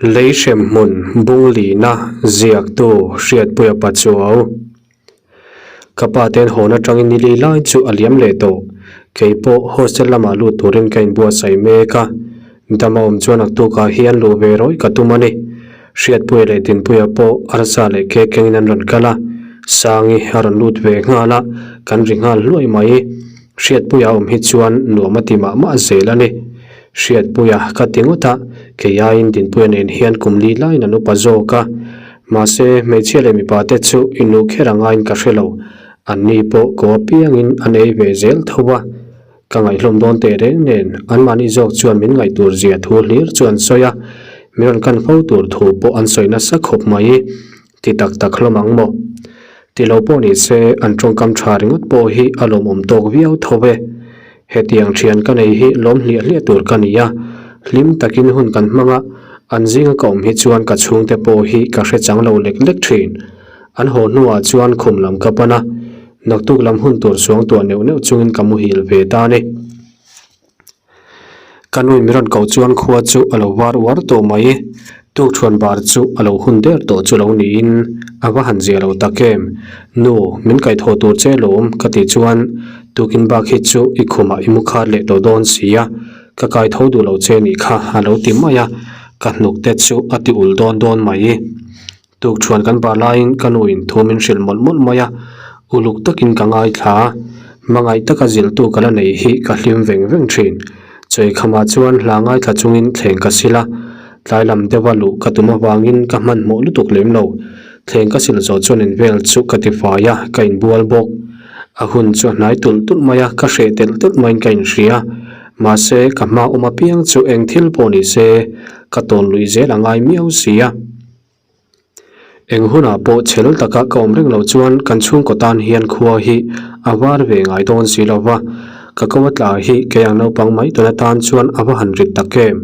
Lei hremhmun Bunglina ziaktu Hriatpuia Pachuau. Ka pa ten hawn atangin ni li lai chu a liam leh tawh. Kei pawh hostel lamah lut turin ka inbuatsaih mek a. Dam a awm chuan naktukah hian luh ve rawih ka tum a ni. Hriatpuia leh Dinpuia pawh arsa leh cake kengin an rawn kal a. Sangi a rawn lut ve nghal a, kan ri nghal hluai mai. Hriatpuia awm hi chuan nuam a ti mah mah zel a ni. Hriatpuia ka ti ngawt a, kei aiin Dinpuia nen hian kum li laiin an upa zawk a. Mahse, hmeichhia leh mipa te chu inluh kher a ngaiin ka hre lo. Anni pawh ko apiangin an ei ve zel tho a. Ka ngaihhlawm dawn teh reng nen anmahni zawk chuan min ngaih tur zia thu hlir chu an sawi a, min rawn kan fo tur thu pawh an sawi nasa khawp mai. Ti tak tak hlawm ang maw? Ti lo pawh ni se an tawngkam tha ringawt pawh hi a lawmawm tawk viau tho e. Hetiang thian ka nei hi lawm hliah hliah tur ka ni a, hlim takin hun kan hmang a, an zinga ka awm hi chuan ka chhungte pawh hi ka hre chang lo lek lek thin. An haw hnuah chuan khum lam ka pan a, naktuk lam hun tur suang tuah neuh neuh chungin ka muhil ve ta a ni. Ka nui mi rawn koh chuan khua chu a lo var uar tawh mai. Tukṭhuan bar chu a lo hun der tawh chu lo niin a va han zia lo tak em. Nu, min kaihthawh tur che lawm ka tih chuan tukin bak hi chu i khumah i mu khat leh tawh dawn si a, ka kaitho duh lo che nih kha a lo ti mai a, ka hnuk te chu a ti ul dawn dawn mai. Tukṭhuan kan bar laiin ka nuin thu min hrilh mawlh mawlh mai a, uluk takin ka ngaithla a, hmangaih taka zilhtu ka la nei hi ka hlim veng veng ṭhin. Chawikhamah chuan hla ngaithla chungin thleng ka sil a, tlai lam deuha luh ka tum avangin ka hmanhmawh lutuk lem lo. Thleng ka sil zawh chuan invel chu ka tifai a, ka inbual bawk. A hun chu a hnai tulh tulh mai a, ka hreh telh telh maiin ka inhria. Mahse, ka hma awm apiang chu eng thil pawh ni se, ka tawn luih zel a ngai miau si a. Eng hunah pawh chhel taka ka awm reng loh chuan kan chhungkaw tan hian khua hi a var ve ngai dawn si lo va, ka ko a tla hi kei ang naupang mai tuna tan chuan a va han rit tak em?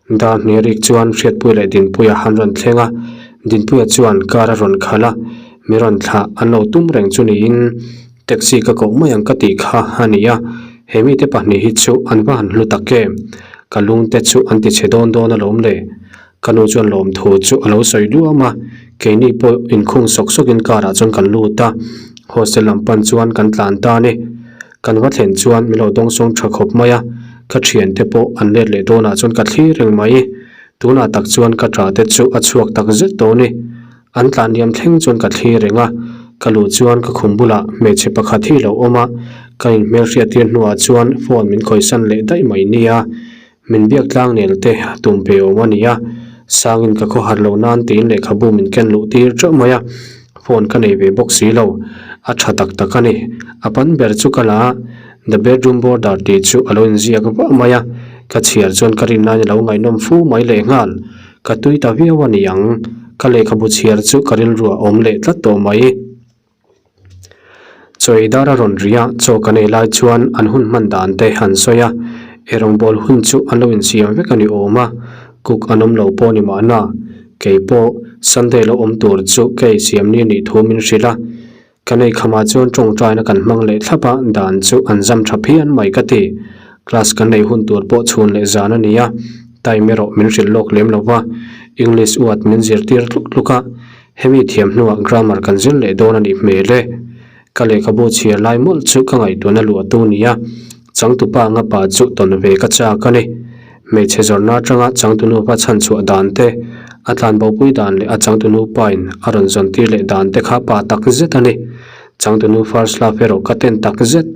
Dar hniarik chuan Hriatpuia leh Dinpuia han rawn thleng a, Dinpuia chuan car a rawn khalh a, mi rawn thlah an lo tum reng chu niin taxi ka koh mai ang ka tih kha a ni a, he mite pahnih hi chu an va han hlu tak em? Ka lungte chu an ti chhe dawn dawn alawm le. Ka nu chuan lawmthu chu a lo sawi luam a, keini pawh inkhung sawk sawkin car ah chuan kan lut a, hostel lam pan chuan kan tlan ta a ni. Kan va thlen chuan min lo dawngsawng tha khawp mai a, ka thiante pawh an let leh dawnah chuan ka thlir reng mai. Tunah tak chuan ka tah te chu a chhuak tak zet tawh a ni. An tlan liam thleng chuan ka thlir reng a, ka luh chuan ka khum bulah hmeichhe pakhat hi lo awm a, ka inhmelhriat tir hnuah chuan phone min khawisan leh daih mai nia. Min biak tlang nel te tum pe awm a ni a, sangin ka khawhar lo nan tiin lehkhabu min ken luh tir teuh mai a, phone ka nei ve bawk si lo, a tha tak tak a ni. A pan ber chu ka la a, The Bedroom Border tih chu a lo inziak vah mai a, ka chhiar chuan ka rin nan i lo ngaihnawm fu mai lehnghal, ka tui ta viau a ni ang, ka lehkhabu chhiar chu ka rilru a awm leh tlat tawh mai. Chawi dar a rawn ri a, chaw kan ei lai chuan an hun hman dan te an sawi a, eirawngbawl hun chu an lo insiam vek a ni awm a, cook an awm lo pawh ni mahna, kei pawh Sunday lo awm tur chu ka eisiam ni anih thu min hrilh a, kan ei khamah chuan tawngtaina kan hmang leh thlap a, dan chu an zam tha phian mai ka ti, class kan ei hun tur pawh chhun leh zan a ni a, time erawh min hrilh lawk lem lo va, English word min zirtir tluk tluk a. Hemi thiam hnuah grammar kan zir leh dawn a nih hmel e. Ka lehkhabu chhiar lai mawlh chu ka ngaihtuahna luah tu nia, changtupa anga pa chu tawn ve ka chak a ni. Hmeichhe zawrhna atanga changtunu pa chhan chhuah dan te, a tlanbopui dan leh a changtunu pain a rawn zawn tir leh dan te kha pa tak zet a ni. Changtunu first love erawh ka ten tak zet.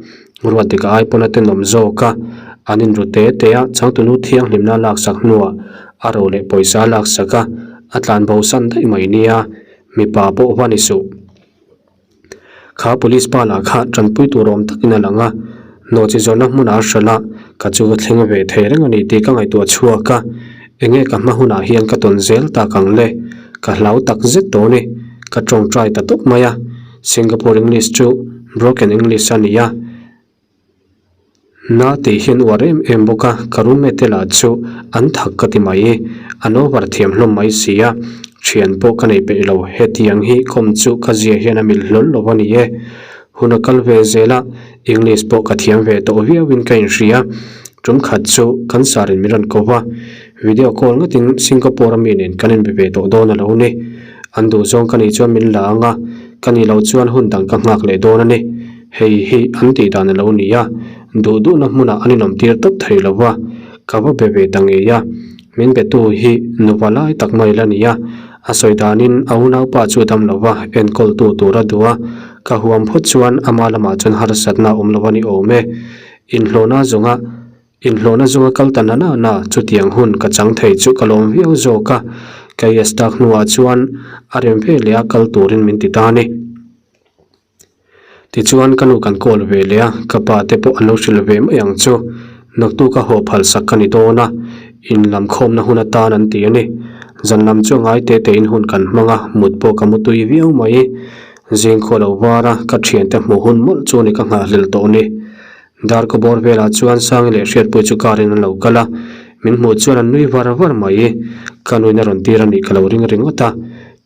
Ruatdika ai pawn a tenawm zawk a, an inru te te a, changtunu thianghlimna a laksak hnuah a ro leh pawisa a laksak a, a tlan bo san daih mai nia, mipa pawh va ni suh. Kha police pa lah kha tanpui tur awm takin a lang a, nawhchi zawrhna hmunah a hralh a, ka chu ka thleng ve thei reng a ni tih ka ngaihtuah chhuak a, enge ka hma hunah hian ka tawn zel tak ang le, ka hlau tak zet tawh a ni, ka tawngtai ta tawp mai a. Singapore English chu broken English a ni a, na tih hian uar em em bawk a, ka roommate te lah chu an thak ka ti mai, an over thiam hlawm mai si a, thian pawh ka nei peih lo, hetiang hi kawm chu ka zia hian a mil hlawl lo a ni e. Hun a kal ve zel a, English pawh ka thiam ve tawh viauin ka inhria, tum khat chu kan sar in min rawn ko va. Video call ngatin Singapore a mi nen kan inbe ve tawh dawn a lo ni. An duh zawng ka nih chuan min la ang a, ka nih loh chuan hun dang ka nghak leh dawn a ni. Hei hi an tih dan a lo ni a, duh duhna hmunah an inawm tir tawp thei lo va, ka va be ve ta ngei a. Min betu hi nupa lai tak mai la ni a, a sawi danin a unaupa chu dam lo va enkawltu tur a duh a, ka huam phawt chuan ama lamah chuan harsatna a awm lo a ni awm e. Inhlawhna zawnga Inhlawhna zawnga kal ta na na na chutiang hun ka chang thei chu ka lawm viau zawk a, ka yes tak hnuah chuan a rem ve leh a kal turin min ti ta a ni. Tichuan ka nu kan call ve leh a, ka pa te pawh an lo hrilh ve mai ang chu. Naktuk a haw phal sak ka ni dawn a, in lam khawmna hun atan an ti a ni. Zan lam chu ngai te tein hun kan hmang a, mut pawh ka mutui viau mai. Zing khaw lo var a, ka thiante hmuh hun mawlh chu ni ka nghahhlelh tawh ni. Darkaw bawr velah chuan Sangi leh Hriatpuii chu car in an lo kal a, min hmuh chuan an nui var var mai. Ka nuin a rawn tir a nih ka lo ring ringawt a,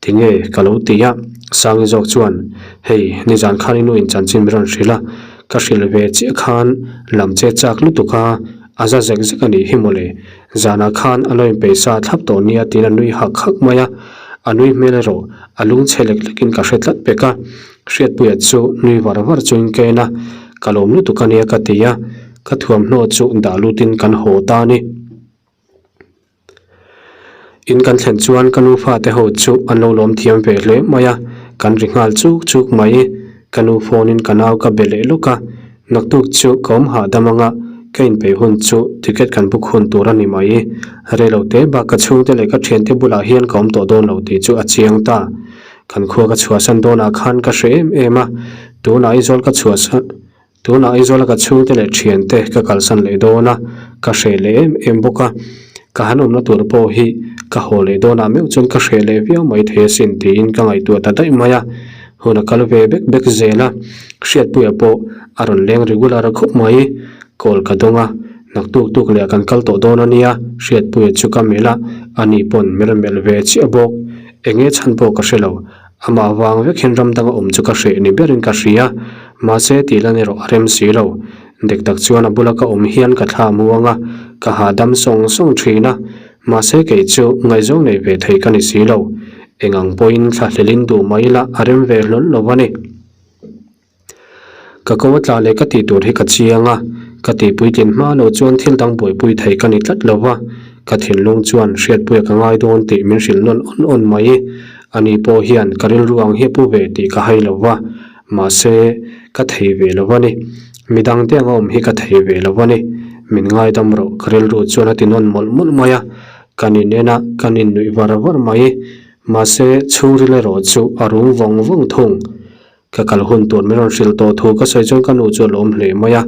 tinge ka lo ti a. Sangi zawk chuan, Hei, nizan khan i nuin chanchin min rawn hrilh a, ka hrilh ve chiah khan lam che chak lutuk a, a za zek zek a nih hi mawle. Zanah khan a lo inpeih sa thlap tawh nia tiin a nui hak hak mai a, a nui hmel erawh a lungchhe lek lekin ka hre tlat pek a. Hriatpuia chu nui var var chuin ka en a, ka lawm lutuk a nia ka ti a, ka thuamhnaw chu dah lutin kan haw ta a ni. In kan thlen chuan ka nu fate ho chu an lo lawm thiam ve hle mai a, kan ri nghal chuk chuk mai. Ka nu phone in ka nau ka be leh lawk a, naktuk chu ka awm hahdam anga ka inpeih hun chu ticket kan book hun tur a ni mai. Reilote bak ka chhungte leh ka thiante bulah hian ka awm tawh dawn lo tih chu a chiang ta. Kan khua ka chhuahsan dawnah khan ka hre em em a, tunah Aizawl ka chhuahsan, tunah Aizawla ka chhungte leh thiante ka kalsan leh dawn a, ka hreh leh em em bawk a. Ka han awmna tur pawh hi ka haw leh dawnah meuh chuan ka hreh leh viau mai thei asin tiin ka ngaihtuah ta daih mai a. Hun a kal ve bek bek zel a, Hriatpuia pawh a rawn leng regular a khawp mai. Call ka dawng a, naktuk tuk leh kan kal tawh dawn a nia, Hriatpuia chu ka melh a, ani pawn min rawn melh ve chiah bawk. Enge chhan pawh ka hre lo. Amah vang vek hian ram danga awm chu ka hreh ni berin ka hria. Mahse tih lan erawh a rem si lo. Dek tak chuan a bula ka awm hian ka thla muang a, ka hahdam sawng sawng thin a. Mahse kei chu ngaihzawng nei ve thei ka ni si lo. Eng ang pawhin thla hlelin duh mai ila a rem ve hlawl lo a ni. Ka ko a tla leh ka tih tur hi ka chiang a, ka tihpuitlin hma lo chuan thil dang buaipui thei ka ni tlat lo va, ka thinlung chuan hriatpuia ka ngai dawn tih min hrilh nawn awn awn mai. Ani pawh hian ka rilru ang hi a pu ve tih ka hai lo va, mahse ka thei ve lo a ni. Midangte anga awm hi ka thei ve lo a ni. Min ngaidam rawh ka rilru chuan a ti nawn mawlh mawlh mai a, kan inen a, kan innuih var var mai. Mahse chhungril erawh chu a rum vawng vawng thung. Ka kal hun tur min rawn hrilh tawh thu ka sawi chuan ka nu chu a lawm hle mai a,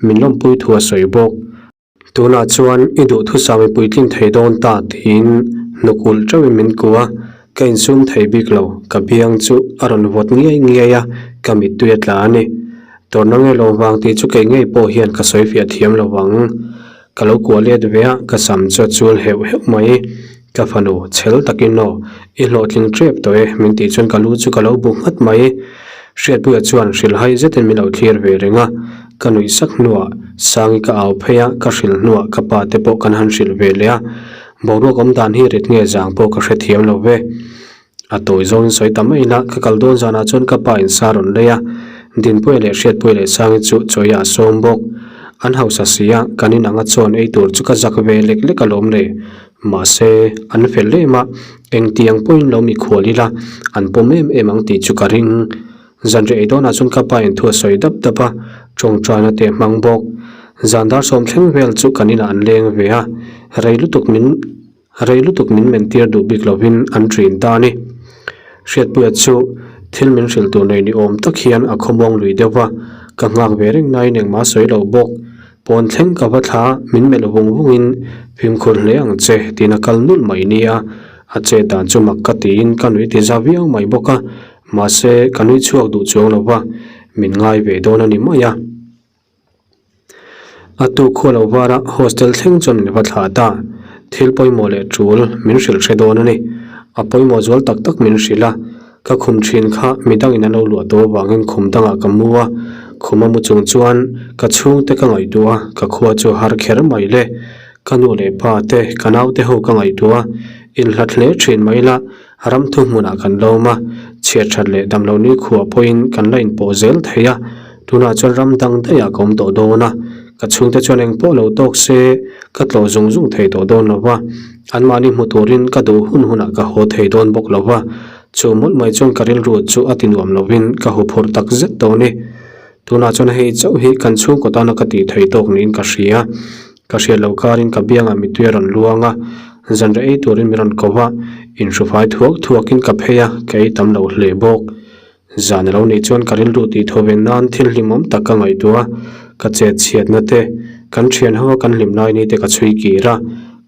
min lawmpui thu a sawi bawk. Tunah chuan i duhthusam i puitlin thei dawn ta tiin hnuk ulh teuhin min ku a, ka insum thei bik lo, ka biang chu a rawn vawt ngiai ngiai a, ka mittui a tla a ni. Tawrhna nge lo vang tih chu kei ngei pawh hian ka sawi fiah thiam lo vang. Ka lo kuah let ve a, ka sam chu a chul heuh heuh mai. Ka fanu, chhel takin aw, i hlawhtling tep tawh e, min tih chuan ka lu chu ka lo bu nghat mai. Hriatpuia chuan hrilhhai zetin min lo thlir ve reng a, ka nuih sak hnuah Sangi ka au phei a, ka hrilh hnuah ka pa te pawh kan han hrilh ve leh a. Boruak awm dan hi rit nge zang pawh ka hrethiam lo ve. A tawi zawngin sawi ta mai ila, ka kal dawn zanah chuan ka pa in sa rawn lei a, Dinpuia leh Hriatpuia leh Sangi chu chawi ah a sawm bawk. An hausa si a, kan in anga chawn ei tur chu ka zak ve lek lek alawm le. Mahse, an fel em a, engtiang pawhin lo mikhual ila, an pawm em em ang tih chu ka ring. Zanriah ei dawnah chuan ka pa in thu a sawi dap dap a, tawngtaina te a hmang bawk. Zan dar sawm thleng vel chu kan inah an leng ve a, rei lutuk min. Rei lutuk min mentir duh bik lovin an ṭin ta a ni. Hriatpuia chu thil min hrilh tur nei ni awm tak hian a khawmuang lui deuh va, ka nghak ve reng nain engmah a sawi lo bawk. Pawn thleng ka va thla a, min melh vung vungin fimkhur hle ang che tiin a kal nulh mai nia. A chet dan chu mak ka tiin ka nui ti za viau mai bawk a, mahse ka nui chhuak duh chuang lo va, min ngai ve dawn a ni mai a. A tu khual lo var a hostel thleng chuan min va thlah ta. Thil pawimawh leh tul min hrilh hre dawn a ni. A pawimawh zual tak tak min hrilh a. Ka khum thin kha midangin an lo luah tawh avangin khum dangah ka mu a. Khum a mu chung chuan ka chhungte ka ngaihtuah a, ka khua chu a har kher mai le. Ka nu leh pa te, ka naute ho ka ngaihtuah a, inhlat hle thin mai ila, ram thu hmunah kan lawm a, chhiat that leh damlo ni khuah pawhin kan la inpawh zel thei a, tunah chuan ram dang daihah ka awm tawh dawn a, ka chhungte chuan engpawh lo tawk se ka tlawh zung zung thei tawh dawn lo va, anmahni hmu turin ka duh hun hunah ka haw thei dawn bawk lo va, chu mawlh mai chuan ka rilru chu a ti nuam lovin ka huphurh tak zet tawh a ni. Tunah chuan hei chauh hi kan chhungkaw tana ka tih theih tawk niin ka hria. Ka hriat loh karin ka biangah mittui a rawn luang a, zanriah ei turin min rawn ko va, inhrufai thuak thuakin ka phei a, ka ei tam lo hle bawk. Zan a lo nih chuan ka rilru tih thaw ve nan thil hlimawm tak ka ngaihtuah a, ka chet chhiatna te, kan thian ho a kan hlim lai ni te ka chhui kir a,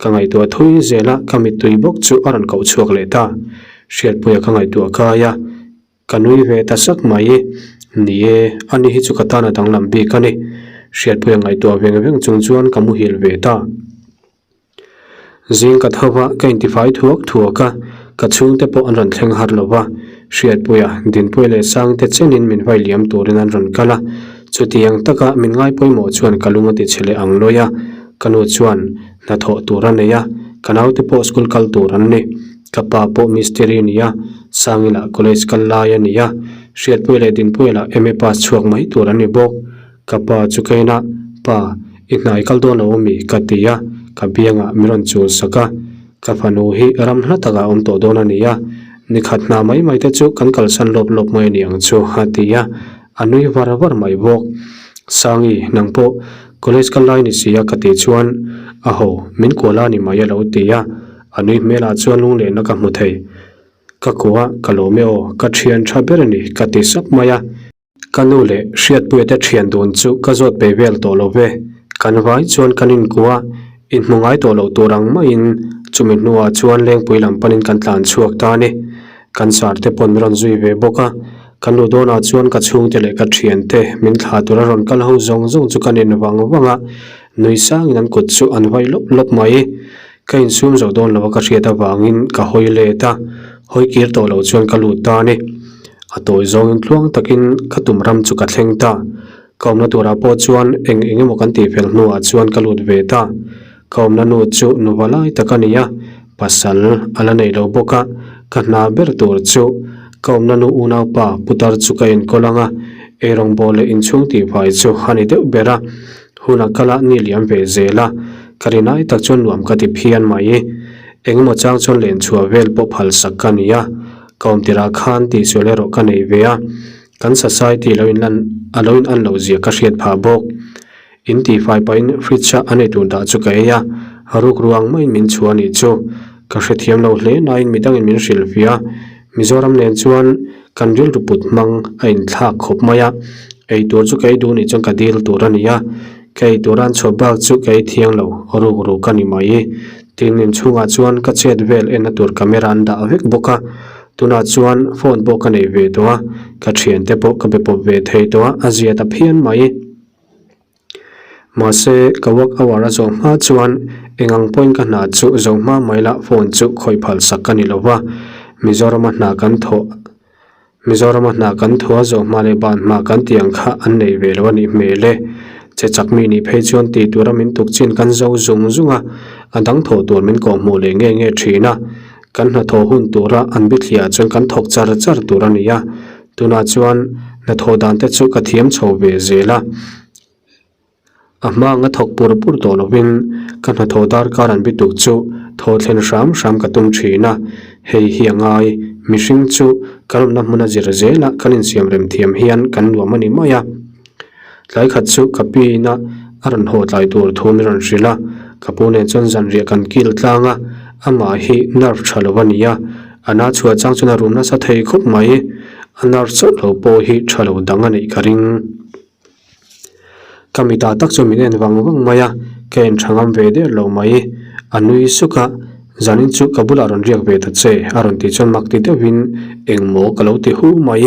ka ngaihtuah thui zel a, ka mittui bawk chu a rawn koh chhuak leh ta. Hriatpuia ka ngaihtuah kai a. Ka nui ve ta sak mai. Ni e, ani hi chu ka tan a danglam bik a ni. Hriatpuia ngaihtuah veng veng chung chuan ka muhil ve ta. Zing ka tho va, ka intifai thuak thuak a, ka chhungte pawh an rawn thleng har lo va. Hriatpuia, Dinpuia leh Sangte chenin min vai liam turin an rawn kal a. Chutiang taka min ngai pawimawh chuan ka lung a ti chhe leh ang lawi a. Ka nu chuan hnathawh tur a nei a, ka naute pawh school kal tur an ni. Ka pa pawh mistiri a ni a, Sangila college kal lai a ni a, Hriatpuia leh Dinpuia lah MA pass chhuak mai tur an ni bawk. Ka pa chu ka en a, Pa, i hna i kal dawn lo ami? ka ti a, ka biangah min rawn chul sak a. Ka fanu hi ram hla takah a awm tawh dawn a ni a, nikhat hna mai mai te chu kan kalsan lawp lawp mai a ni ang chu, a ti a, a nui var var mai bawk. Sangi, nang pawh college kal lai ni si a ka tih chuan, A ho, min kual a ni mai a lo ti a. A nui hmelah chuan lunglehna ka hmu thei. Ka kua, ka lawm e aw, ka thian tha ber a ni, ka ti sap mai a. Ka nu leh Hriatpuia te thian dun chu ka zawt pe vel tawh lo ve. Kan vai chuan kan inkua, inhmu ngai tawh loh tur ang maiin chumi hnuah chuan Lengpui lam panin kan tlan chhuak ta a ni. Kan sar te pawn min rawn zui ve bawk a. Ka nu dawnah chuan ka chhungte leh ka thiante min thlah tura rawn kal ho zawng zawng chu kan en vang vang a, nui sangin an kut chu an vai lawp lawp mai. Ka insum zo dawn lo a ka hriat avangin ka hawi let a, hawi kir tawh lo chuan ka lut ta a ni. A tawi zawngin tluang takin ka tum ram chu ka thleng ta. Ka awmna turah pawh chuan eng eng emaw kan tih fel hnuah chuan ka lut ve ta. Ka awmna nu chu nuva lai tak a ni a, pasal a la nei lo bawk a, ka hna ber tur chu ka awmna nu unaupa putar chu ka enkawl ang a, eirawngbawl leh inchhung tihfai chu a ni deuh ber a. Hun a kal a, ni liam ve zel a, ka ri nai tak chuan nuam ka ti phian mai. Engemaw chang chuan len chhuah vel pawh phal sak ka ni a, ka awm tirah khan tihsual erawh ka nei ve a, kan society lo inlan a lo in an loh zia ka hriat phah bawk. In tihfai pahin fridge a an eitur dah chu ka ei a, ruk ruang maiin min chhuah a nih chu. Ka hrethiam lo hle nain midangin min hrilhfiah a, Mizoram nen chuan kan rilru put hmang a inthlak khawp mai a, eitur chu ka ei duh nih chuan ka dil tur a ni a, ka eitur a an chhuah bak chu ka ei thiang lo, ruk ruk a ni mai. Tin, inchhungah chuan ka chet vel enna tur camera an dah vek bawk a, tunah chuan phone pawh ka nei ve tawh a, ka thiante pawh ka be pawp ve thei tawh a, a zia ta phian mai. Mahse, ka work hour a zawh hma chuan eng ang pawhin ka hna chu zo hma mai lah phone chu khawih phal sak ka ni lo va, Mizorama hna kan thawh Mizorama hna kan thawh a zawh hma leh ban hma kan tih ang kha an nei ve lo a nih hmel e. Che chak mi nih phei chuan tih tura min tuk chin kan zo zung zung a, a dang thawh tur min kawhhmuh leh nge nge thin a, kan hnathawh hun tura an bithliah chuan kan thawk char char tur a ni a. Tunah chuan hnathawh dan te chu ka thiam chho ve zel a, a hma anga thawk pur pur tawh lovin ka hnathawh darkar an bituk chu thaw thlen hram hram ka tum thin a, hei hi a ngai, mihring chu kan awmna hmuna zir zela kan insiam rem thiam hian kan nuam a ni mai a. Tlai khat chu ka pi ina a rawn haw tlai tur thu min rawn hrilh a, ka pu nen chuan zanriah kan kil tlang a, amah hi nerve tha lo a ni a, a na chhuah chang chuan a rum nasa thei khawp mai, a nerve chauh lo pawh hi tha lo dang a neih ka ring. Ka mitah tak chuan min en vang vang mai a, ka en tha ngam ve der lo mai, a nui suk a, zanin chu ka bulah rawn riak ve ta che a rawn tih chuan mak ti deuhin engmaw ka lo ti hu mai.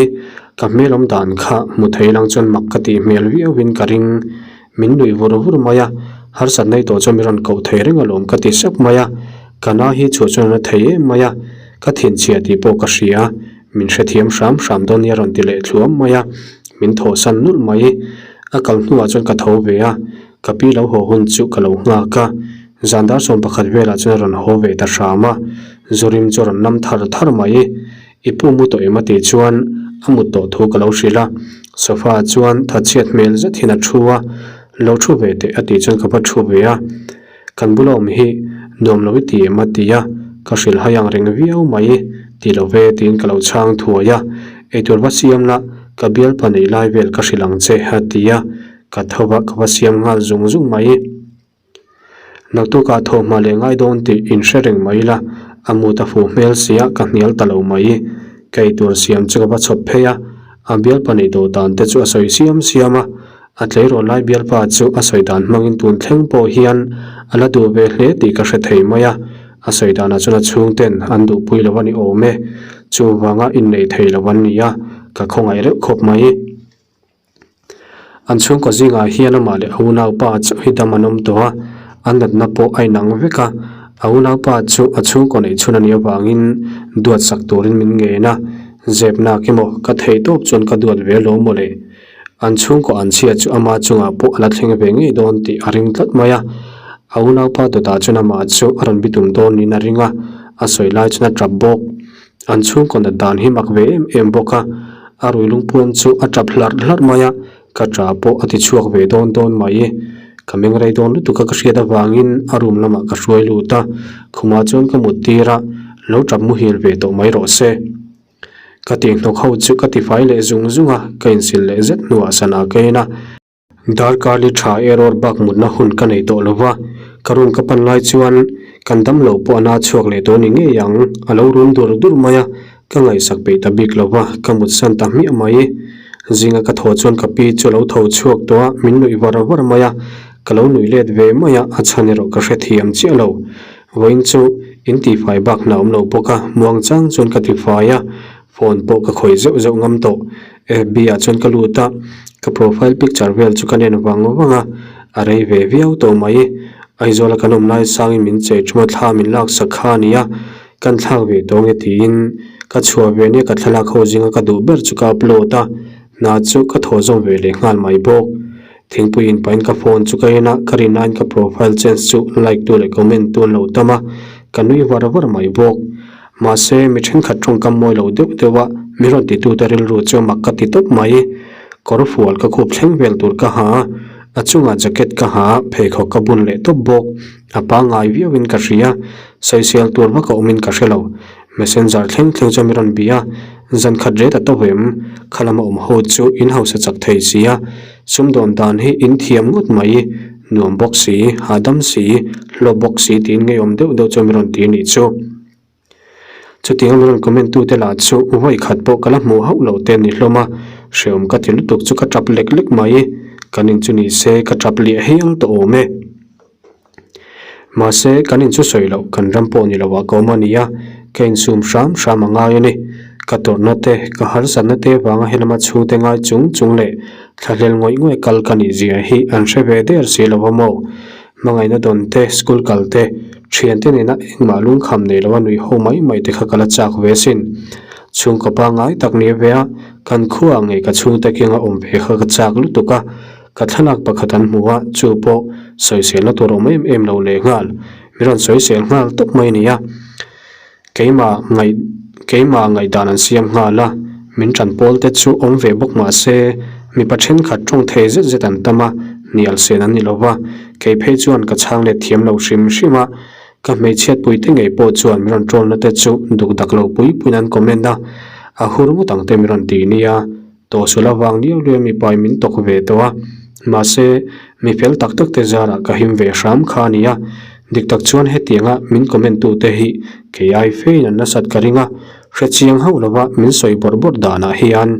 Ka hmel awm dan kha hmu thei lang chuan mak ka tih hmel viauin ka ring. Min nuih vur vur mai a, harsat nei tawh chuan min rawn koh thei reng alawm ka ti sap mai a. Ka na hi chhuah chuan a na thei em mai a, ka thinchhia tih pawh ka hria. Min hrethiam hram hram dawn nia rawn ti leh thluam mai a, min thawhsan nulh mai. A kal hnuah chuan ka tho ve a, ka pi lo haw hun chu ka lo nghak a. Zan dar 11 velah chuan a rawn haw ve ta hram a, Zurim chu a rawn nam thar thar mai. I pu mu tawh em a tih chuan a mut tawh thu ka lo hrilh a, sofa ah chuan thatchhiat hmel zet hian a thu a, lo thu ve teh a tih chuan ka va thu ve a, kan bula awm hi nuam lo i ti em a ti a, ka hrilh hai ang reng viau mai ti lo ve tiin ka lo chhang thuai a, eitur va siam la ka bialpa neih lai vel ka hrilh ang che a ti a, ka tho va ka va siam nghal zung zung mai. Naktukah thawhhma leh ngai dawn tih in hre reng mai ila, a mut a fuh hmel sia ka hnial ta lo mai. Ka eitur siam chu ka va chhawp phei a, a bialpa neih tawh dan te chu a sawi siam siam a, a tleirawl lai bialpa chu a sawi dan hmangin tun thleng pawh hian a la duh ve hle tih ka hre thei mai a, a sawi danah chuan a chhungten an duhpui lo a ni awm e, chuvanga innei thei lo an ni a, ka khawngaih reuh khawp mai. An chhungkaw zingah hian amah leh a unaupa chu hi dam an awm tawh a, a natna pawh a inang vek a. A unaupa chu a chhungkaw neih chhun a nih avangin duat sak turin min ngen a, zep nak emaw ka theih tawp chuan ka duat ve alawm mawle. An chhungkaw an chhia chu ama chungah pawh a la thleng ve ngei dawn tih a ring tlat mai a. A unaupa dawtah chuan amah chu a rawn bitum dawn niin a ring a, a sawi lai chuan a tap bawk. An chhungkaw nat dan hi mak ve em em bawk a, a rui lungpuan chu a tap hlarh hlarh mai a, ka tah pawh a ti chhuak ve dawn dawn mai. Ka meng rei dawn lutuk a ka hriat avangin a room lamah ka hruai lut a, khumah chuan ka mut tir a, lo tap muhil ve tawh mai rawh se. Ka tihhnawk ho chu ka tifai leh zung zung a, ka insil leh zet hnuah sana ka en a. Darkar li tha error bak mutna hun ka nei tawh lo va, ka room ka pan lai chuan kan damlo pawh a na chhuak leh tawh ni ngei ang, a lo rum dur dur mai a, ka ngaihsak peih ta bik lo va, ka mutsan ta hmiah mai. Zinga ka thaw chuan ka pi chu a lo tho chhuak tawh a, min nuih var var mai a, ka lo nuih let ve mai a, a chhan erawh ka hrethiam chiah lo. Vawiin chu in tihfai bak hna awm lo bawk a, muang chang chuan ka tifai a, phone pawh ka khawih zeuh zeuh ngam tawh. FB ah chuan ka lut a, ka profile picture vel chu ka nen vang vang a, a rei ve viau tawh mai. Aizawl a kan awm lai sangin min chei thuma thla min lak sak kha a ni a, kan thlak ve tawh nge tiin ka chhuah ve nia ka thlalak ho zinga ka duh ber chu ka upload a, hna chu ka thaw zawm ve leh nghal mai bawk. Thingpui in pahin ka phone chu ka en a, ka rin aiin ka profile change chu like tu leh comment tu an lo tam a, ka nui var var mai bawk. Mahse, mi thenkhat tawngkam mawi lo deuh deuh a, mi rawn titute rilru chu mak ka ti tawp mai. Kawr fual ka khup thleng vel tur ka ha a, a chungah jacket ka ha a, pheikhawk ka bun leh tawp bawk. A pangngai viauin ka hria, sawisel tur vak a awmin ka hre lo. Messenger thleng thleng chuan mi rawn bia a, zan khat ret a tawp em? Kha lama awm ho chu in hausa chak thei si a, sumdawn dan hi in thiam ngawt mai, nuam bawk si, hahdam si, hlawp bawk si tiin ngeiawm deuh deuh chuan mi rawn ti a nih chu. Chutiang a min rawn comment tu te lah chu vawi khat pawh ka la hmuh hauh loh te a ni hlawm a, hrehawm ka ti lutuk chu ka tap lek lek mai, kan in chu ni se ka tap liah hial tawh awm e. Mahse kan in chu sawi loh kan ram pawh ni loh ah ka awm a ni a, ka insum hram hram a ngai a ni. Ka tawrhna te, ka harsatna te vanga helama chhungte ngai chung chung leh thlahlel ngawih ngawih kal ka nih zia hi an hre ve der si lo a maw? Hmangaihna dawn te, school kal te, thiante nena engmah lungkham nei loa nui ho mai mai te kha ka la chak ve asin. Chhungkaw pangngai tak ni ve a, kan khuaah ngei ka chhungte kenga awm ve kha ka chak lutuk a, ka thlalak pakhat an hmu a, chu pawh sawiselna tur awm em em lo lehnghal, mi rawn sawisel nghal tawp mai nia. Keimah ngaih keimah ngaihdan an siam nghal a, min tan pawl te chu awm ve bawk mah se, mipa thenkhat tawng thei zet zet an tam a, hnial sen an ni lo va, kei phei chuan ka chhang let thiam lo hrim hrim a, ka hmeichhiat pui te ngei pawh chuan min rawn troll na te chu duk dak lo pui puiin an comment a, a hur ngawt ang te min rawn ti nia. Tawhsual avang liau liau mipa in min tawk ve tawh a, mahse mi fel tak tak te zarah ka him ve hram kha a ni a, dik tak chuan hetianga min comment tu te hi kei ai fein an nasat ka ring a, hrechiang hauh lova min sawi bawrh bawrh danah hian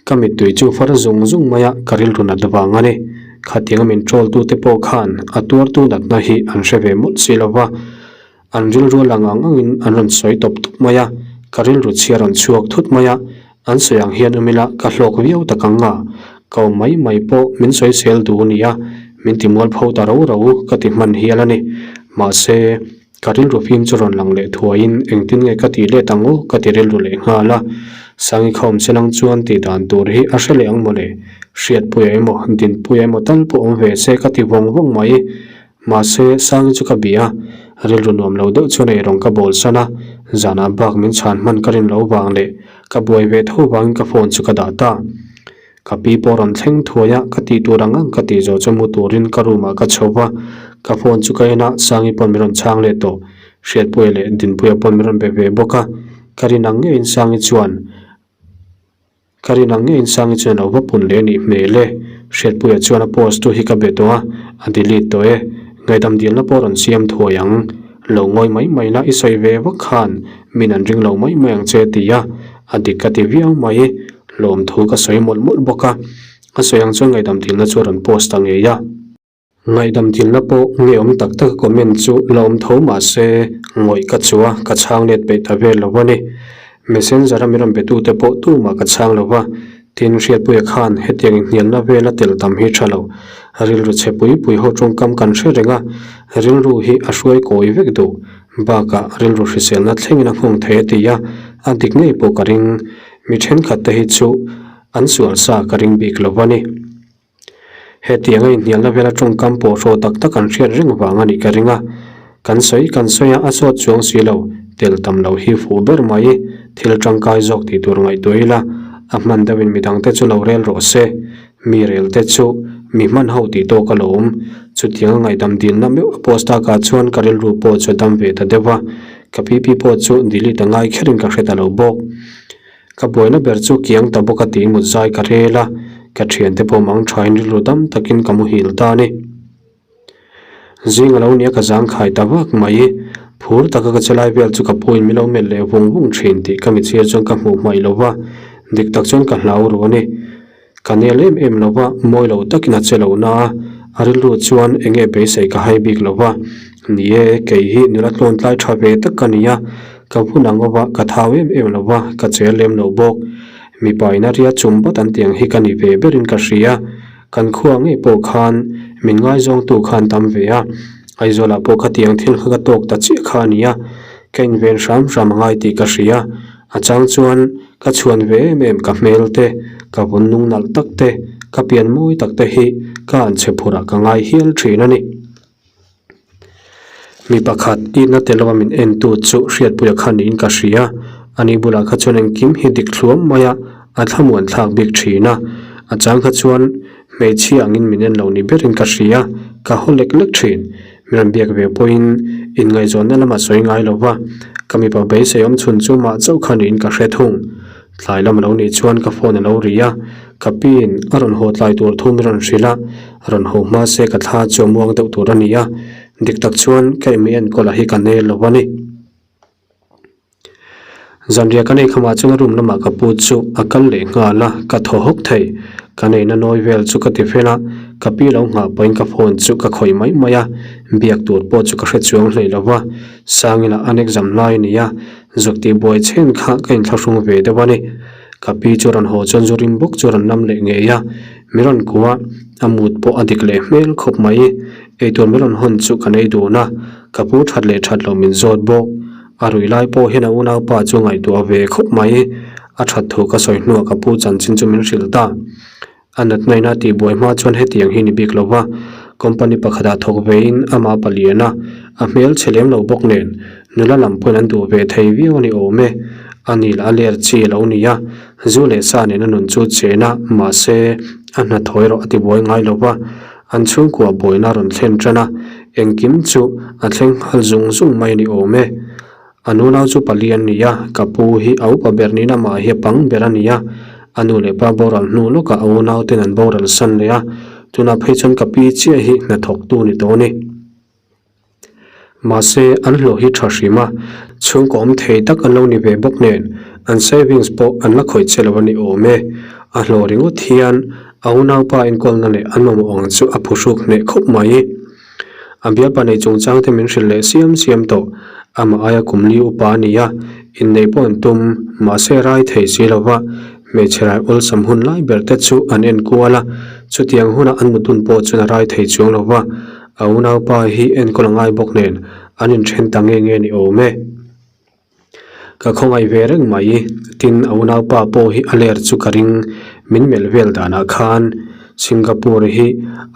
ka mittui chu far zung zung mai a, ka rilru nat vang a ni. Khatianga min troll tu te pawh khan a tuartu natna hi an hre ve mawlh si lova. An rilru a lang ang angin an rawn sawi tawp tawp mai a, ka rilru chhia rawn chhuak thut mai a, an sawi ang hian awm ila ka hlawk viau tak ang a, ka awm mai mai pawh min sawi sel duh nia, min ti mual pho ta ro ro ka ti hman hial a ni. Mahse, ka rilru fim chu rawn lang leh thuaiin engtin nge ka tih let ang aw ka ti rilru leh nghal a, Sangi kha awm se lang chuan tih dan tur hi a hre leh ang mawle, Hriatpuia emaw Dinpuia emaw tal pawh awm ve se ka ti vawng vawng mai. Mahse, Sangi chu ka bia a, rilru nuam lo deuh chuan eirawng ka bawl san a, zanah bak min chhan hman ka rin lo vang leh ka buai ve tho vangin ka phone chu ka dah ta. Ka pi pawh rawn thleng thuai a, ka tih tur ang ang ka tih zawh chu mu turin ka room ah ka chho va, ka phone chu ka en a, Sangi pawn min rawn chhang leh tawh. Hriatpuia leh Dinpuia pawn min rawn be ve bawk a, ka rin ang ngeiin Sangi chuan Ka rin ang ngeiin Sangi chuan a lo va pun leh a nih hmel e. Hriatpuia chuan a post tu hi ka be tawh a, a delete tawh e. Ngaihdam dilna pawh rawn siam thuai ang. Lo ngawi mai mai la i sawi ve vak khan min an ring lo mai mai ang che ti a, a dik ka ti viau mai. Lawmthu ka sawi mawlh mawlh bawk a, a sawi ang chuan ngaihdam dilna chu a rawn post ta ngei a. Ngaihdam dilna pawh nge awm tak tak a comment chu la awm tho mah se ngawih ka chu a, ka chhang let peih ta vel lo a ni. Messenger a min rawn betute pawh tumah ka chhang lo va, tin Hriatpuia khan hetiang inhnialna vela tel tam hi tha lo. Rilru chhe pui pui ho tawngkam kan hre reng a, rilru hi a hruai kawi vek duh. Bakah rilru hriselna thlengin a nghawng thei a ti a, a dik ngei pawh ka ring. Mi thenkhat te hi chu an sual sa ka ring bik lo a ni. Hetiang a inhnialna vela tawngkam pawh hraw tak tak an hriat reng vang a nih ka ring a. Kan sawi kan sawi a, a sawt chuang si lo, tel tam lo hi fuh ber mai, thil tangkai zawk tih tur ngaihtuah ila, a hman deuhin midangte chu lo rel rawh se. Mi rel te chu mi hman ho tih tawk a lo awm. Chutiang a ngaihdam dilna meuh a post takah chuan ka rilru pawh chu a dam ve ta deuh a, ka pipi pawh chu delete a ngai kherin ka hre ta lo bawk. Ka buaina ber chu kiang ta bawk a tih mut zai ka rel a, ka thiante pawh mang thain rilru dam takin ka muhil ta a ni. Zing a lo nia ka zang khai ta vak mai. Phur taka ka che lai vel chu ka puin min lo melh leh vung vung thin tih ka mitchhir chuan ka hmuh hmaih lo va, dik tak chuan ka hlau ru a ni. Ka nel em em lo va, mawi lo takin a che lo na a, a rilru chuan eng nge beisei ka hai bik lo va. Ni e, kei hi nula tlawn tlai tha ve tak ka ni a, ka hun ang ova ka thau em em lo va, ka chel lem lo bawk. Mipa in a ria chum bat an tiang hi ka ni ve berin ka hria. Kan khua ngei pawh khan min ngaizawngtu khan tam ve a, Aizawlah pawh khatiang thil kha ka tawk ta chiah kha a ni a, ka inven hram hram a ngai tih ka hria. A chang chuan ka chhuan ve em em ka hmel te, ka vun nung nalh tak te, ka pian mawi tak te hi ka an chhe phurh ah ka ngai hial thin a ni. Mi pakhat itna tel lova min en tu chu Hriatpuia kha niin ka hria. Ani bulah kha chuan engkim hi dik thluam mai a, a thlamuan thlak bik thin a. A chang kha chuan hmeichhia angin min en lo ni berin ka hria, ka haw lek lek thin. Mi rawn biak ve pawhin inngaihzawnna lamah sawi ngai lo va, ka mipa beisei awm chhun chu mah chauh kha niin ka hre thung. Tlai lam a lo nih chuan ka phone a lo ri a, ka piin a rawn haw tlai tur thu min rawn hrilh a, rawn haw hma se ka thla chu a muang deuh tur a ni a, dik tak chuan ka imi enkawl ah hi ka nel lo a ni. Zanriah ka nei khamah chuan a room lamah ka pu chu a kal leh nghal a, ka thaw hawk thei. Ka neihna nawi vel chu ka ti fel a, ka pi lo nghah pawhin ka phone chu ka khawih mai mai a, biak tur pawh chu ka hre chuang hlei lo va. Sangila an exam lai a ni a, zuk tih buai chhen kha ka inthlahrung ve deuh a ni. Ka pi chu rawn haw chuan zu rim bawk chu rawn lam leh ngei a, mi rawn kuah a, a mut pawh a dik leh hmel khawp mai. Eitur mi rawn hawn chu kan ei dun a, ka pu that leh that lo min zawt bawk. A ruih lai pawh hian a unaupa chu ngaihtuah ve khawp mai. A that thu ka sawi hnuah ka pu chanchin chu min hrilh ta. A natna ina tihbuai hma chuan hetiang hi ni bik lo va, company pakhatah thawk vein amah palian a, a hmel chhe lem lo bawk nen nula lam pawhin an duh ve thei viau a ni awm e. A ni lah a ler chi a lo ni a, zu leh sa nena nun chu chen a, mahse a hnathawh erawh a tibuai ngai lo va. An chhungkua buaina a rawn thlen tan a, engkim chu a thleng nghal zung zung mai a ni awm e. A nunau chu pali an ni a, ka pu hi a upa ber niin amah hi a pang ber a ni a. A nu leh pa boral hnu lawkah a unau ten an boral san leh a, tunah phei chuan ka pi chiah hi hnathawktu ni tawh a ni. Mahse, an hlawh hi tha hrim a, chhungkaw awm thei tak an lo ni ve bawk nen, an savings pawh an la khawih che lo a ni awm e. A hlawh ringawt hian a unaupa enkawlna leh an mamawh ang chu a phuhruk hneh khawp mai. A bialpa nei chungchang te min hrilh leh siam siam tawh. Amah aia kum li upa a ni a, inneih pawh an tum, mahse rai thei si lo va, hmeichhe rai awlsam hun lai ber te chu an enkual a, chutiang hunah an mutun pawh chuan a rai thei chuang lo va. A unaupa hi enkawl a ngai bawk nen an inthen ta nge nge ni awm e. Ka khawngaih ve reng mai, tin a unaupa pawh hi a ler chu ka ring min melh vel danah khan. Singapore hi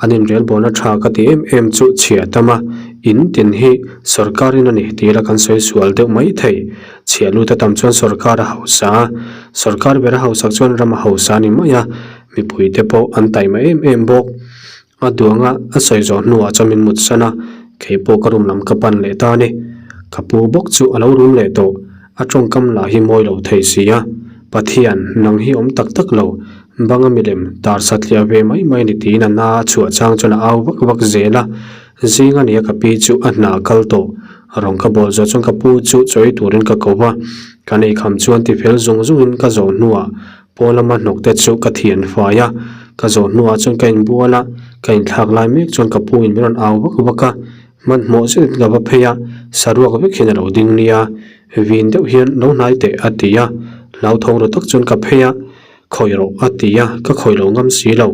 an inrelbawlna tha ka ti em em chu chhia tam a, in tin hi sorkar in a ni tih ila kan sawi sual deuh mai thei. Chhia lut a tam chuan sorkar a hausa a, sorkar ber a hausak chuan ram a hausa a ni mai a, mipui te pawh an taima em em bawk. A duanga a sawi zawh hnuah chuan min mut san a, kei pawh ka room lam ka pan leh ta a ni. Ka pu bawk chu a lo rum leh tawh, a tawngkam lah hi mawi lo thei si a. Pathian, nang hi awm tak tak lo, banga milem tar satliah ve mai mai ni tiin a na a chhuah chang chuan a au vak vak zel a. Zing a nia ka pi chu a hna kal tawh, rawng ka bawl zawh chuan ka pu chu chawi turin ka ko va, kan eikham chuan tifel zung zungin ka zawh hnuah Paw lama hnawk te chu ka thian fai a, ka zawh hnuah chuan ka inbual a, ka inthlak lai mek chuan ka pu in min rawn au vak vak a, hmanhmawh zetin ka va phei a, saruak vek hian a lo ding nia, vin deuh hian lo hnai teh a ti a, hlauthawng ru tak chuan ka phei a, khawih rawh a ti a, ka khawih lo ngam si lo.